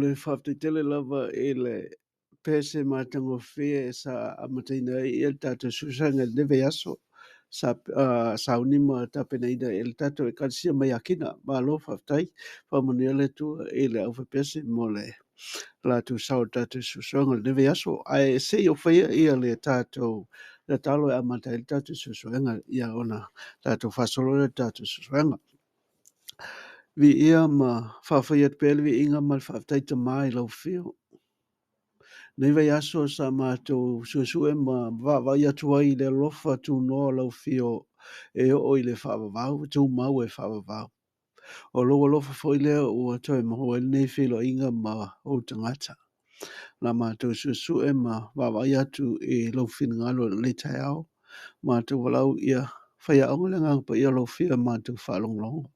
le faafetai tele lava i le pese matagofie sa amataina ai ia le tatou suesuega i lenei vaiaso sa sauni ma tapenaina e le tatou Ekalesia mai Akina. Malo faafetai, faamanuia le Atua i le aufaipese mo le latou sao i le tatou suesuega i lenei vaiaso. Ae se i ou faia ia le tatou tatalo e amata ai le tatou suesuega ia ona tatou faasolo lea i le tatou suesuega. Viia ma faafoi atu pea le viiga ma le faafetai Tama i lau afio. Nei vaiaso sa matou suesue ma vaavaai atu ai i le alofa tunoa o lau afio e oo i le faavavau, e tumau e faavavau. O lou alofa foi lea ua toe maua ai lenei feiloaiga ma ou tagata. Na matou suesue ma vaavaai atu i lou finagalo i lenei taeao. Matou valaau ia faiaoga le Agaga Paia o lau Afio i matou faalogologo.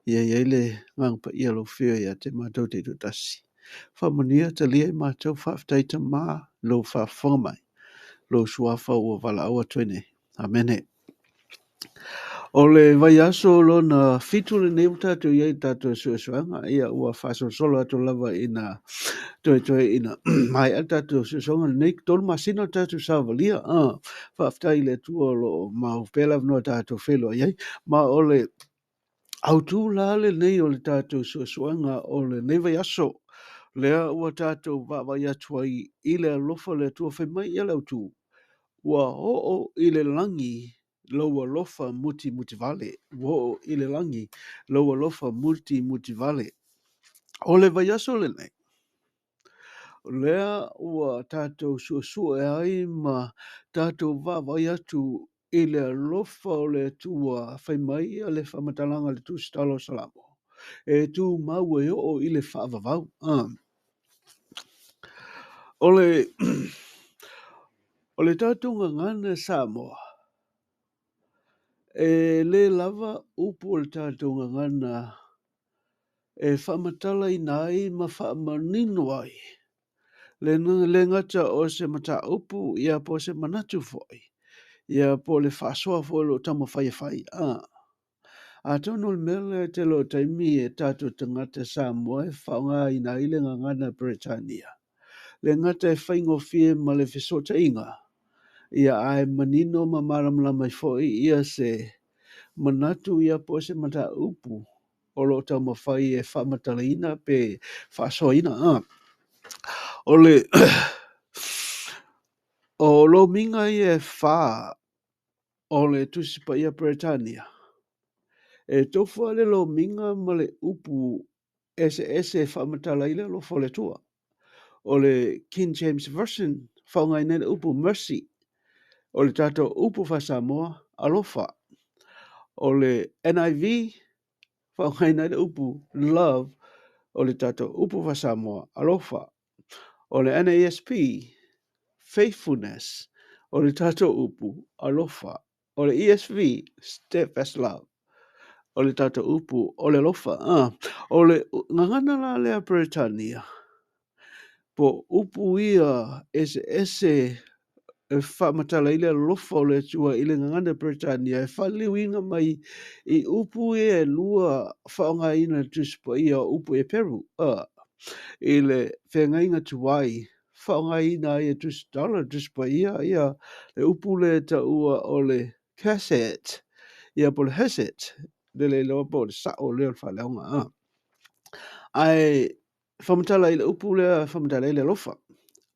Ia i ai le Agaga Paia o lau Afio ia te matou taitoatasi. Faamanuia, talia i matou, faafetai Tama, lou faafofoga mai, lou suafa ua valaau atu ai nei. Amene. O le vaiaso lona fitu lenei ua tatou i ai i le tatou suesuega, ia ua faasolosolo atu lava ina toetoe ina maea le tatou suesuega lenei 3 masina o le tatou savalia. Faafetai i le Atua o lo o mau pea le avanoa tatou feiloai ai. Ma o le autu la lenei o le tatou suesuega o lenei vaiaso, lea ua tatou vaavaai atu ai i le alofa o le Atua. Fai mai ia le autu, ua oo i le lagi lou alofa mutimutivale. Ua oo i le lagi lou alofa mutimutivale. O le vaiaso lenei, lea ua tatou suesue ai ma tatou vaavaai atu i le alofa o le Atua. Fai mai ia le faamatalaga a le Tusi Tala o Salamo, e tumau e oo i le faavavau. O le tatou gagana Samoa, e le lava upu o le tatou gagana e faamatalaina ai ma faamanino ai le gata o se mataupu ia po o se manatu foi, ia po o le faasoa foi o lo o taumafai e fai. Atonu o le mea lea tele o taimi e tatou tagata Samoa e faaaogaina ai le gagana Peretania, le gata e faigofie ma le fesootaiga, ia ae manino ma malamalama ai foi ia se manatu ia po o se mataupu o lo o taumafai e faamatalaina pe faasoaina. O le o lomiga ia e 4 o le Tusi Paia Peretania, e tofu le lomiga ma le upu eseese e faamatala ai le alofa o le Atua. O le King James Version faaaogaina ai le upu mercy, o le tatou upu faa-Samoa alofa. O le NIV faaaogaina ai le upu love, o le tatou upu faa-Samoa alofa. O le NASB faithfulness, o le tatou upu alofa. O le ESV steadfast love, o le tatou upu o le alofa. O le gagana la lea Peretania, po upu ia eseese e faamatala ai le alofa o le Atua i le gagana Peretania, e faaliliuina mai i upu ia e lua faaaogaina i le Tusi Paia o upu Eperu, i le feagaiga tuai faaaogaina ai e Tusi Tala, Tusi Paia ia le upu lea e taua o le chesed, ia po o le hesed, le leiloa po o le sao lea o le faaleaoga. Ae faamatala ai le upu lea, faamatala ai le alofa.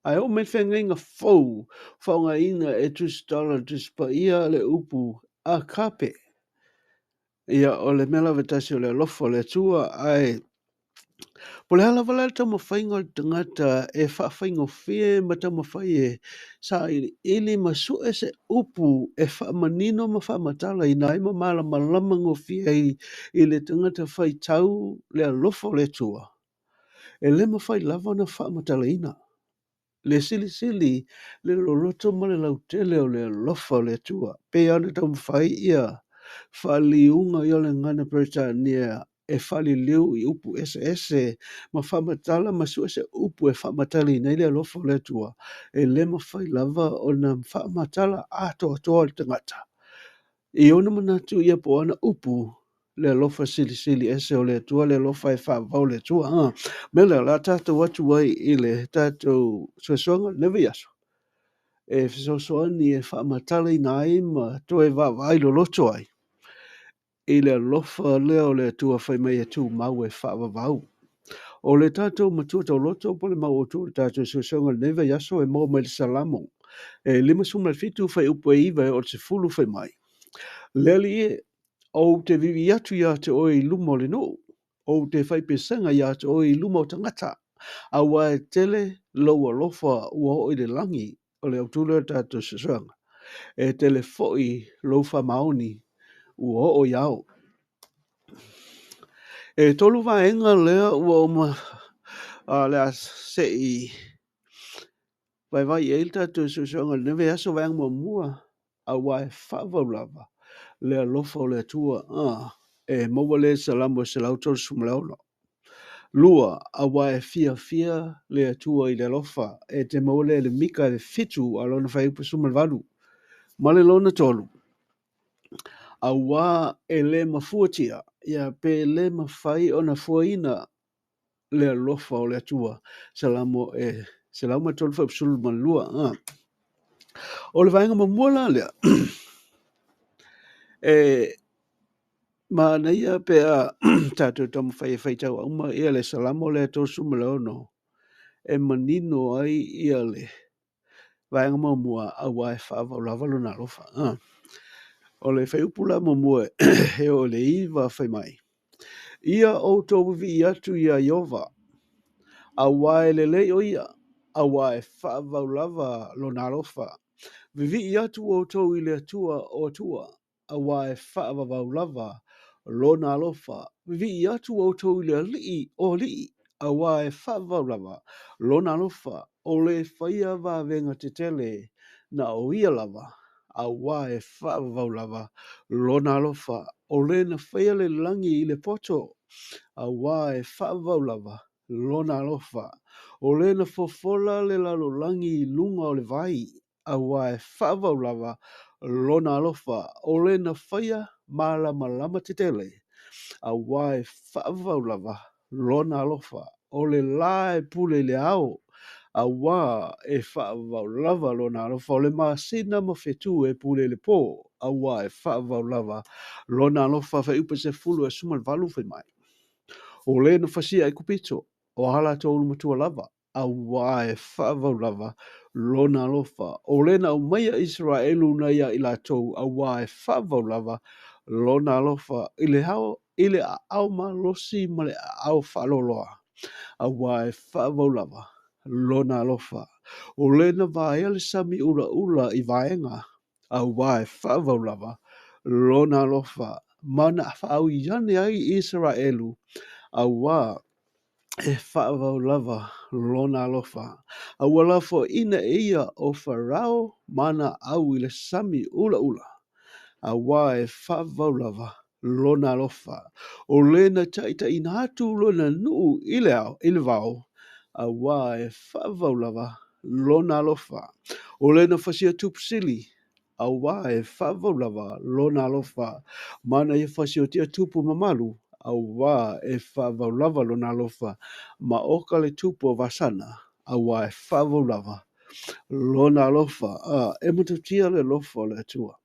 Ae oo mai le feagaiga fou faaaogaina e Tusi Tala, Tusi Paia le upu agape. Ia o le mea lava e tasi o le alofa o le Atua. Ae po o le a lava la le taumafaiga o le tagata e faafaigofie ma taumafai e sailiili ma sue se upu e faamanino ma faamatalaina ai ma malamalama gofie ai i le tagata faitau le alofa o le Atua, e le mafai lava ona faamatalaina le silisili le loloto ma le lautele o le alofa o le Atua. Pei ona taumafai ia faaliliuga ia o le gagana Peretania e faaliliu i upu eseese ma faamatala ma sue se upu e faamatalaina ai le alofa o le Atua, e le mafai lava ona faamatala atoatoa le tagata i ona manatu ia po o ana upu le alofa silisili ese o le Atua, le alofa e faavavau le Atua. Mea lea, o le a tatou atu ai i le tatou suesuega lenei vaiaso, e fesoasoani e faamatalaina ai ma toe vaavaai loloto ai i le alofa lea o le Atua fai mai e tumau e faavavau. O le tatou matua tauloto po o le mau autu o le tatou suesuega i lenei vaiaso e maua mai le Salamo e 57 fuaiupu e 9 e oo i le 10 fai mai. Le Alii e, ou te viivii atu ia te oe i luma o le nuu, ou te faipesega ia te oe i luma o tagata, auā e tele lou alofa ua oo i le lagi. O le autu lea o le tatou suesuega. E tele foi lou faamaoni ua oo i ao. E tolu vaega lea ua uma le a se i vaevae i ai le tatou suesuega i lenei vaiaso. Vaega muamua, auā e faavavau lava le alofa o le Atua. E maua lea i Salamo e 136. Lua, auā e fiafia le Atua i le alofa. E te maua lea i le Mika e 7 a lona fuaiupu 18. Ma le lona tolu, auā e le mafuatia, ia pe le mafai ona fuaina le alofa o le Atua. Salamo e 103 fuaiupu 12. O le vaega muamua la lea, e manaia pe a tatou taumafai e faitau auma ia le Salamo lea 36, e manino ai ia le vaega muamua, auā e faavavau lava lona alofa. O le fuaiupu la muamua e oo i le 9 fai mai, Ia outou vivii atu ia Ieova, auā e lelei o ia, auā e faavavau lava lona alofa. Vivii atu outou i le Atua o Atua, auā e faavavau lava lona alofa. Vivii atu outou i le Alii o Alii, auā e faavavau lava lona alofa. O le faia vavega tetele na o ia lava, auā e faavavau lava lona alofa. O le na faia le lagi i le poto, auā e faavavau lava lona alofa. O le na fofola le lalolagi i luga o le vai, auā e faavavau lava lona alofa. O le na faia malamalama tetele, auā e faavavau lava lona alofa. O le la e pule i le ao, auā e faavavau lava lona alofa. O le masina ma fetu e pule i le pō, auā e faavavau lava lona alofa. Fuaiupu 10 e 18 fai mai. O le na fasia Aikupito, o a latou ulumatua lava, auā e faavavau lava lona alofa. O le na aumaia Isaraelu nai ia i latou, auā e faavavau lava lona alofa. I le ao, i le aao malosi ma le aao faaloaloa, auā e faavavau lava lona alofa. O le na vaea le sami ulaula i vaega, auā e faavavau lava lona alofa. Ma na faaui ane ai Isaraelu, auā e faavavau lava lona alofa. A ua lafoaiina e ia o Farao ma ana au i le sami ulaula, auā e faavavau lava lona alofa. O le na taitaiina atu lona nuu i le ao, i le vao, auā e faavavau lava lona alofa. O le na fasia tupu sili, auā e faavavau lava lona alofa. Ma na ia fasiotia tupu mamalu, auā e faavavau lava lona alofa. Ma oka le tupu o Vasana, auā e faavavau lava lona alofa. E matautia le alofa o le Atua.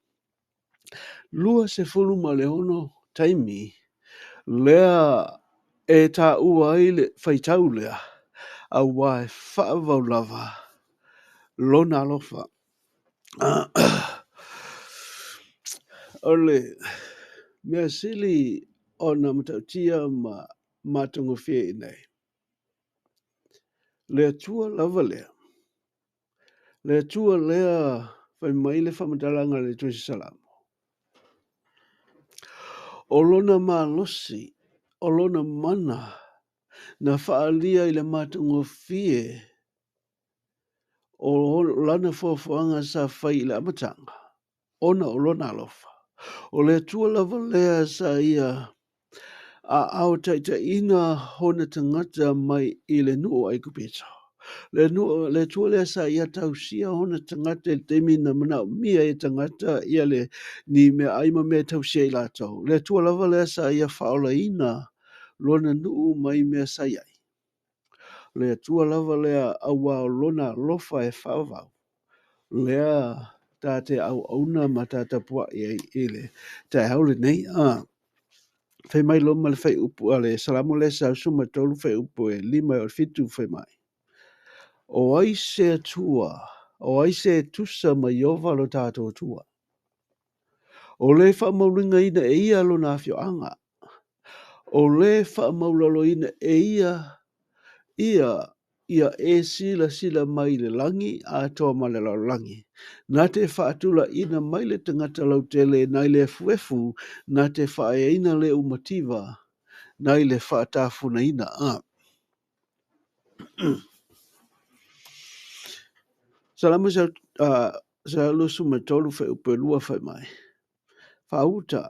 26 taimi lea e taua ai le faitau lea, auā e faavavau lava lona alofa. O le mea sili ona matautia ma matagofie i nei, le Atua lava lea. Le Atua lea fai mai le faamatalaga le Tusi Salamo. O lona malosi, o lona mana, na faalia i le matagofie o lana fuafuaga sa fai i le amataga, ona o lona alofa. O le Atua lava lea sa ia aao taitaiina hona tagata mai i le nuu o Aikupito. Le le Atua lea sa ia tausia ona tagata i le taimi na manaomia e tagata ia le ni meaai ma mea e tausia ai latou. Le Atua lava lea sa ia faaolaina lona nuu mai mea sa i ai. Le Atua lava lea auā o lona alofa e faavavau, lea ta te auauna ma ta tapuai ai i le taeao lenei. Fai mai loa ma le fuaiupu a le Salamo lea 113 fuaiupu e 5 e o le 7 fai mai. O ai se Atua, o ai se tusa ma Ieova lo tatou Atua. O le faamaulugaina e ia lona afioaga. O le faamaulaloina e ia ia ia e silasila mai i le lagi atoa ma le lalolagi. Na te faatulaiina mai le tagata lautele nai le efuefu, na te faaeaina le umativa nai le faatafunaina. Salamo 123 fuaiupu e 2 fai mai. Faauta,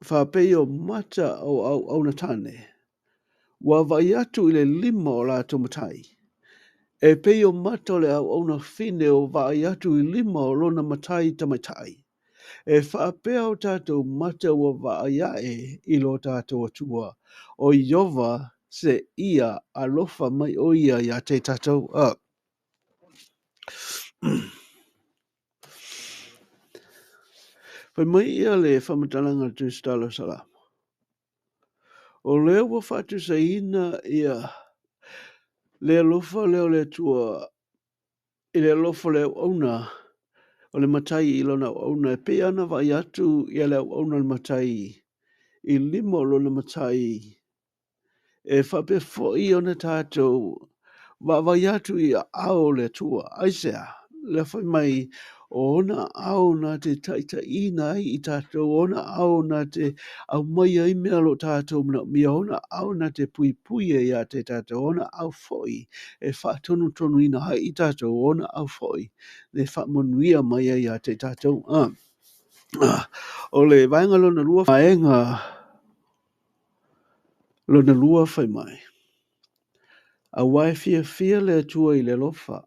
faapei o mata o auauna tane, ua vaai atu i le lima o latou matai. E pei o mata o le auauna fine o vaai atu i lima o lona matai tamaitai. E faapea o tatou mata ua vaai ae i lo tatou Atua. O Ieova se ia alofa mai o ia ia te tatou. Fai mai ia le faamatalaga a le Tusitala o Salamo. O lea ua faatusaina ia le alofa lea o le Atua i le alofa o le auauna o le matai i lona auauna e pei ona vaai atu ia le auauna o le matai i lima o lona matai e faapea foi ona tatou vaavaai atu i aao o le Atua. Aisea, lea fai mai o ona aao na te taitaiina ai i tatou, o ona aao na te aumai ai mea o lo tatou manaomia, o ona aao na te puipui ai ia te tatou, o ona aao foi e faatonutonuina ai i tatou, o ona aao foi e faamanuia mai ai ia te tatou. O le vaega lona lua, vaega lona lua fai mai. Auā e fiafia le Atua i le alofa.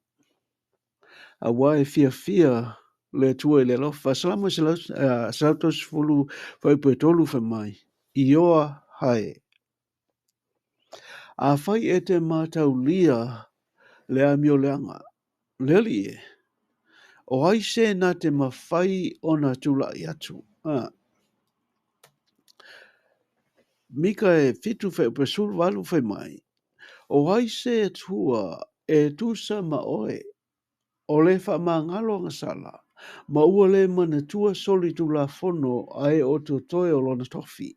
Auā e fiafia le Atua i le alofa. Salamo 130 fuaiupu e 3 fai mai. Ioa hae. Afai e te mataulia le amioleaga, le Alii e, o ai se na te mafai ona tulai atu. Mika e 7 fuaiupu e 18 fai mai. O ai se Atua e tusa ma oe, o le faamagalo agasala, ma ua le manatua solitulafono a e o totoe o lona tofi.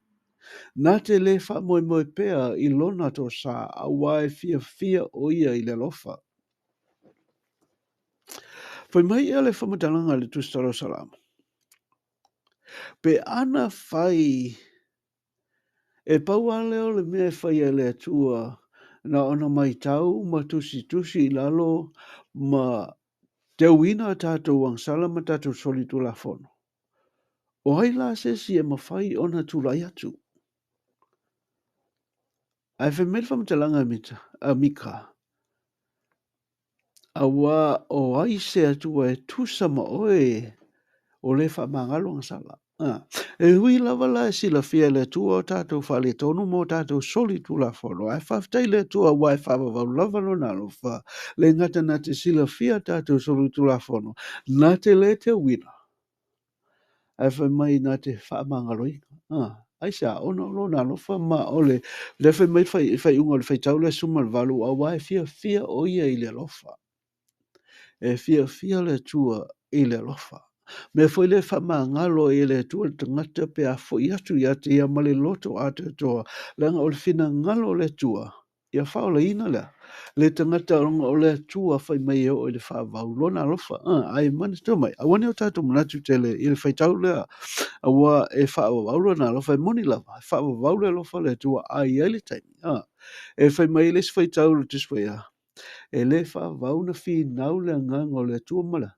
Na te le faamoemoe pea i lona tosa, auā e fiafia o ia i le alofa. Fai mai ia le faamatalaga a le Tusitala o Salamo. Pe ana fai e pau lava lea o le mea e fai e le Atua na ona maitau ma tusitusi i lalo ma teuina a tatou agasala ma tatou solitulafono. O ai la se isi e mafai ona tulai atu. Ae fai mai le faamatalaga a Mika, auā o ai se Atua e tusa ma oe o le faamagalo agasala. E ui lava la e silafia e le Atua o tatou faaletonu ma o tatou solitulafono. Ae faafetai le Atua auā e faavavau lava lona alofa. Le gata na te silafia tatou solitulafono, na te le teuina. Ae fai mai na te faamagaloina. Aisea, ona o lona alofa ma o le lea fai mai faiuga o le faitau lea 18, auā e fiafia o ia i le alofa. E fiafia le Atua i le alofa. Mea foi le faamagalo ai e le Atua le tagata pe a foi atu ia te ia ma le loto atoatoa, leaga o le finagalo o le Atua, ia faaolaina lea. Le tagata ona o le Atua fai mai e oo i le faavavau lona alofa. Ae manatua mai, aua ne i o tatou manatu tele i le faitau lea, auā e faavavau lona alofa, e moni lava, e faavavau le alofa o le Atua, a i ai le taimi. E fai mai le isi faitau le Tusi Paia, e le faavavau na finau le agaga o le Atua ma le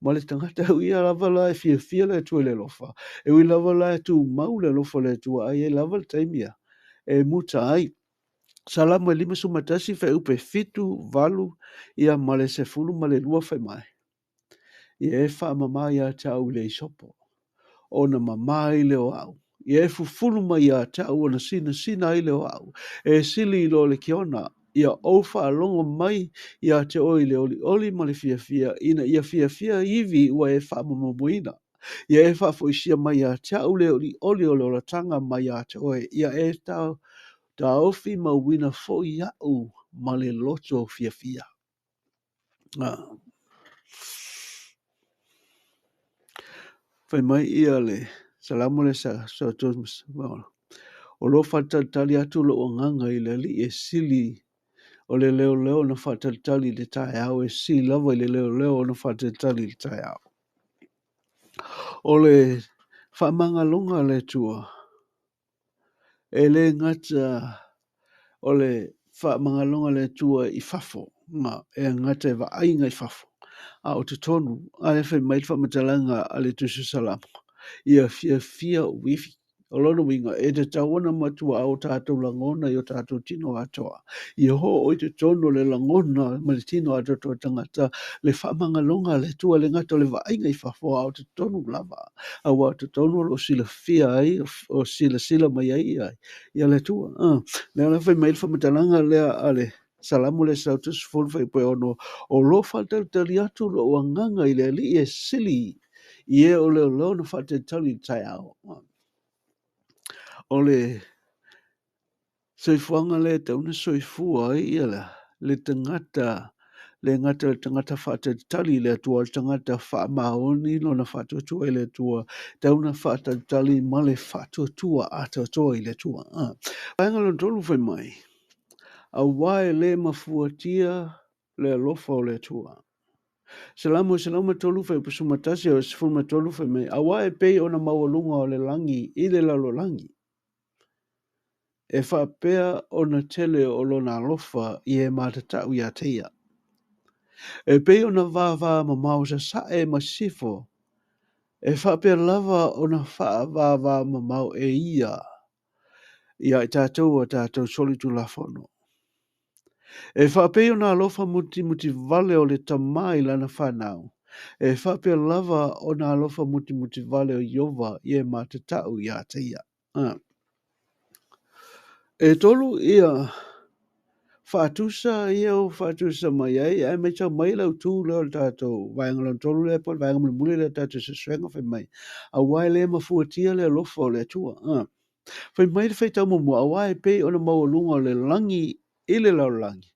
ma le tagata e ui lava la e fiafia le Atua i le alofa. E ui lava la e tumau le alofa o le Atua, a i ai lava le taimi e muta ai. Salamo e 51 fuaiupu e 7, 8 ia ma le 12 fai mai. Ia e faamama ia te au i le isopo, ona mama ai lea o au. Ia e fufulu mai ia te au ona sinasina ai lea o au. E sili i lo le kiona, ia ou faalogo mai ia te oe i le olioli ma le fiafia, ina ia fiafia ivi ua e faamomomoina. Ia e faafoisia mai ia te au le olioli o le olataga mai ia te oe. Ia e taofi mauina foi au ma le loto fiafia. Fai mai ia le Salamo le sa o lo faatalitali atu lou agaga i le Alii e sili o le leoleo na faatalitali i le taeao, e sili lava i le leoleo na faatalitali i le taeao. O le faamagaloga a le Atua, e le gata o le faamagaloga a le Atua i fafo, e gata e vaaiga i fafo, a o totonu, a e fai mai le faamatalaga a le Tusi Salamo, ia fiafia ou ivi. O lona uiga, e tatau ona matua o tātou lagona i o tātou tino atoa. Ia ho o i totonu o le lagona ma le tino atoa o tangata, le faamagaloga a le Atua le gata o le vaaiga i fafo a o totonu lava. Aua o totonu o lo o silafia ai, o silasila mai ai ia le Atua. Lea la fai mai le faamatalaga lea a le Salamo le 130 fuaiupu e 6, o lo faatalitali atu lou agaga i le Alii e sili i e o leoleo na faatalitali i le taeao. O le soifuaga lea e tatau ona soifua ai ia le tagata, le gata o le tagata faatalitali i le Atua, o le tagata faamaoni lona faatuatua i le Atua, tatau ona faatalitali ma le faatuatua atoatoa i le Atua. Vaega lona tolu fai mai, aua e le mafuatia le alofa o le Atua. Salamo 103 fuaiupu 11 o 13 fai mai, aua e pei ona maualuga o le lagi i le lalolagi, e faapea ona tele o lona alofa i e matatau ia te ia. E pei ona vava mamao sasae ma sisifo, e faapea lava ona faavava mamao e ia ia i tātou o tātou solitulafono. E faapei ona alofa mutimuti vale o le tamā i lana whanau. E faapea lava ona alofa mutimuti vale o Iova i e matatau ia te ia. E tolu ia faatusa ia o faatusa mai ai, ae mai tau mai lau tū lea o le tātou vaega lona tolu lea po o le vaega mulimuli lea o le tātou suesuega fai mai. Aua e le mafuatia le alofa o le Atua. Fai mai le faitau muamua, aua e pei ona maualuga o le lagi i le lalolagi.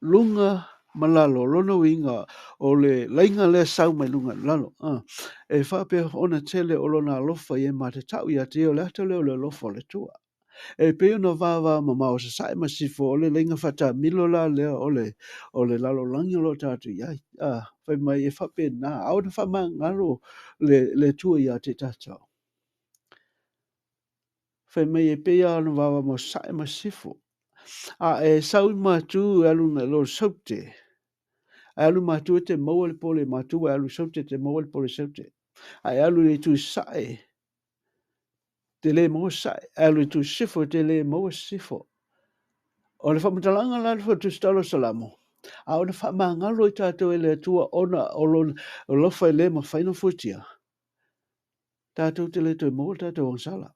Lunga ma lalo, lona uiga o le laiga lea sau mai lunga i lalo. E faapea ona tele o lona alofa i e matatau ia te ia, o le ata lea o le alofa o le Atua. E pei ona vava mamao sasae ma sisifo, o le laiga faatamilo la lea o le lalolagi o lo o tātou i ai. Fai mai e faapena, a ona faamagalo le Atua ia te tātou. Fai mai e pei ona vava mamao sasae ma sisifo. A e sau i matu e alu ngai lo saute. A e alu matu e te maua le pole matu, e alu saute te maua le pole saute. A e alu i tu sae, te le maua sae. A e alu i tu sifo, te le maua sifo. O le faamatalaga la le faatusitala o Salamo, a ona faamagalo i tātou e le Atua ona o lona alofa e le mafai ona fuatia, tātou te le toe maua le tātou agasala.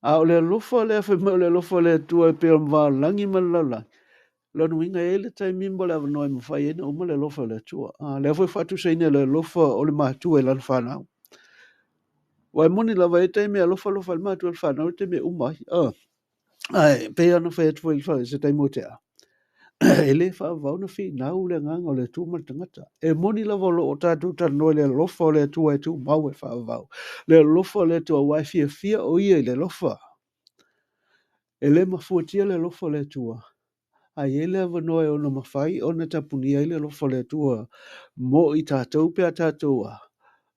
A o le alofa lea fai mai o le alofa o le Atua e pei o le valagi ma le lalolagi, lona uiga e i ai le taimi mo le avanoa e mafai ai ona uma le alofa o le Atua. Lea foi faatusaina le alofa o le matua i lana whanau. Wai moni lava e taimi alofa alofa le matua i le whanau, e taimi e uma ai. Ai, pei ona fai atu foi i le se taimi o tea. E le faavavau na whinau le agaga o le Atua ma le tagata. E moni lava o lo o tātou talanoa i le alofa o le Atua e tumau e faavavau. Le alofa o le Atua ua e fiafia o ia i le alofa. E le mafuatia le alofa o le Atua. A i ai le avanoa e ono mafai ona tapunia ai le alofa o le Atua mo i tātou pe a tātou a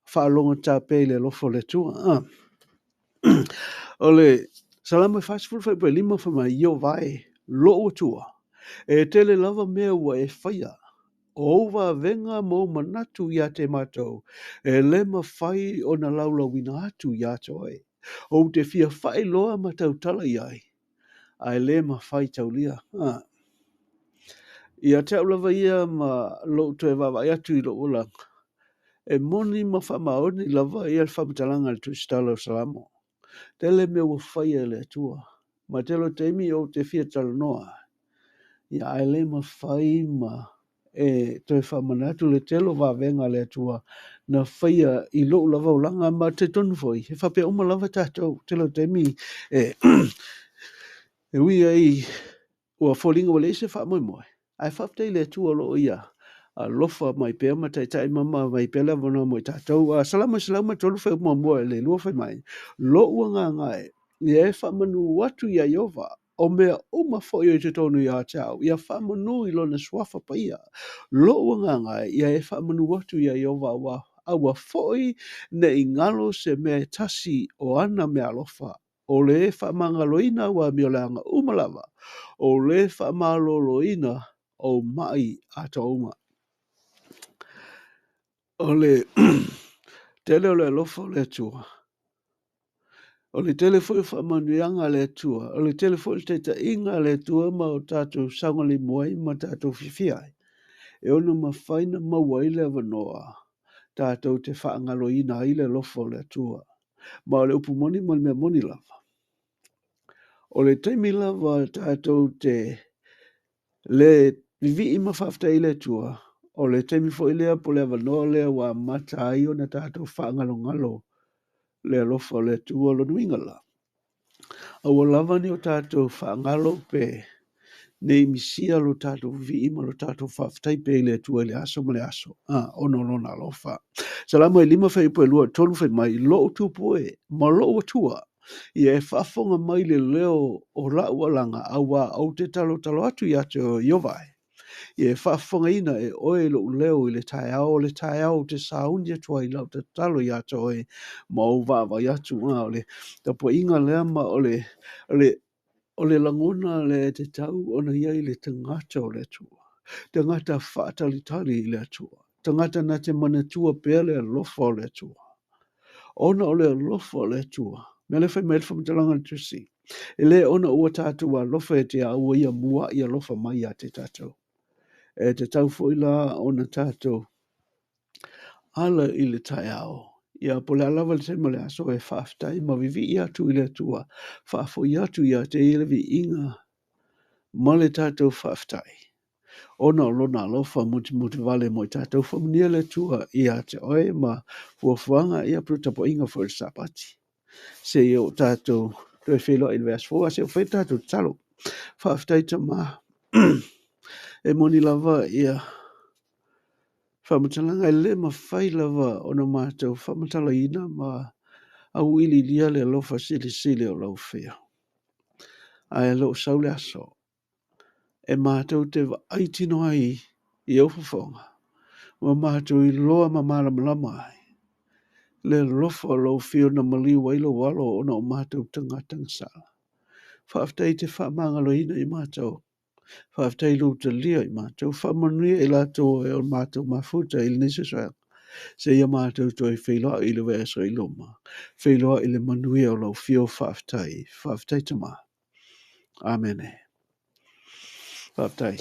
faalogo tāpea i le alofa o le Atua. O le Salamo e 40 fuaiupu e 5 fai mai, Iova e lou Atua, e tele lava mea ua e faia, o ou vavega ma ou manatu ia te mātou, e le mafai ona laulauina atu ia te oe. Ou te fia faailoa ma tautala i ai, ae le mafai taulia. Ia te au lava ia ma lou toe vaavaai atu i lou olaga, e moni ma faamaoni lava ia le faamatalaga a le Tusitala o Salamo. Tele mea ua faia e le Atua, ma tele o taimi ou te fia talanoa, ia ae le mafai ma e toe faamanatu le tele o vavega a le Atua na faia i lou lava olaga ma talitonu foi, e faapea uma lava tatou. Tele o taimi e e ui ai ua foliga ua leai se faamoemoe, ae faafetai i le Atua o lo o ia alofa mai pea ma taitai ma aumai pea le avanoa mo i tatou. Salamo 103 fuaiupu muamua i le lua fai mai, Lo'u agaga e, ia e faamanu atu iā Ieova, o mea uma foi o i totonu ia te au, ia faamanu i lona suafa paia. Lo'u agaga e, ia e faamanu atu iā Ieova, aua foi ne i galo se mea e tasi o ana meaalofa, o le faamagaloina au amio leaga uma lava, o le faamaloloina ou ma'i atoa uma. O le tele o le alofa o le Atua, o le tele foi o faamanuiaga a le Atua, o le tele foi o le taitaiga a le Atua ma o tatou saogalemu ai ma tatou fiafia ai, e ono mafai ona maua ai le avanoa tatou te faagaloina ai le alofa o le Atua. Ma o le upu moni ma le mea moni lava, o le taimi lava tatou te le vivii ma faafetai i le Atua, o le taimi foi lea po o le avanoa lea ua amata ai ona tatou faagalogalo le alofa o le Atua. Lona uiga la, aua lava ne i o tatou faagalo pe ne i misia lo tatou vivii ma lo tatou faafetai pea i le Atua i le aso ma le aso, ona o lona alofa. Salamo e 5 fuaiupu e 2 3 fai mai, Lo'u Tupu e, ma lo'u Atua, ia e faafofoga mai le leo o la'u alaga, auā ou te talotalo atu ia te oe Ieova e. Ia e faafofogaina e oe lo'u leo i le taeao, o le taeao ou te sauni atu ai lau tatalo ia te oe, ma ou vaavaai atu. O le tapuaiga lea ma o le lagona lea e tatau ona iai le tagata o le Atua, tagata faatalitali i le Atua, tagata na te manatua pea le alofa o le Atua. Ona o le alofa o le Atua, mea le fai mai le faamatalaga o le Tusi, e le ona ua tatou alofa ia te ia, ua ia mua'i alofa mai ia te tatou. E tatau foi la ona tatou ala i le taeao, ia po o le a lava le taimi o le aso e faafetai ma vivii atu i le Atua, faafoi atu ia te ia le viiga ma le tatou faafetai. Ona o lona alofa mutimutivale mo i tatou. Faamanuia le Atua ia te oe ma fuafuaga ia po o tapuaiga foi o le Sapati. Seia o tatou toe feiloai i le vaiaso fou, a seia fai tatou tatalo. Faafetai Tama. E moni lava ia faamatalaga e le mafai lava ona matou faamatalaina ma auiliilia le alofa silisili o lau afio. Ae loo sau le aso e matou te vaai tino ai i au fofoga, ua matou iloa ma malamalama ai le alofa o lau afio na maliu ai lou alo ona o matou tagata gasala. Faafetai te faamagaloina i matou. Faafetai lou talia i matou. Faamanuia i latou e o matou mafuta i lenei suesuega. Seia matou toe feiloai i le vaiaso i luma. Feiloai i le manuia o lau afio. Faafetai. Faafetai Tama. Amene. Faafetai.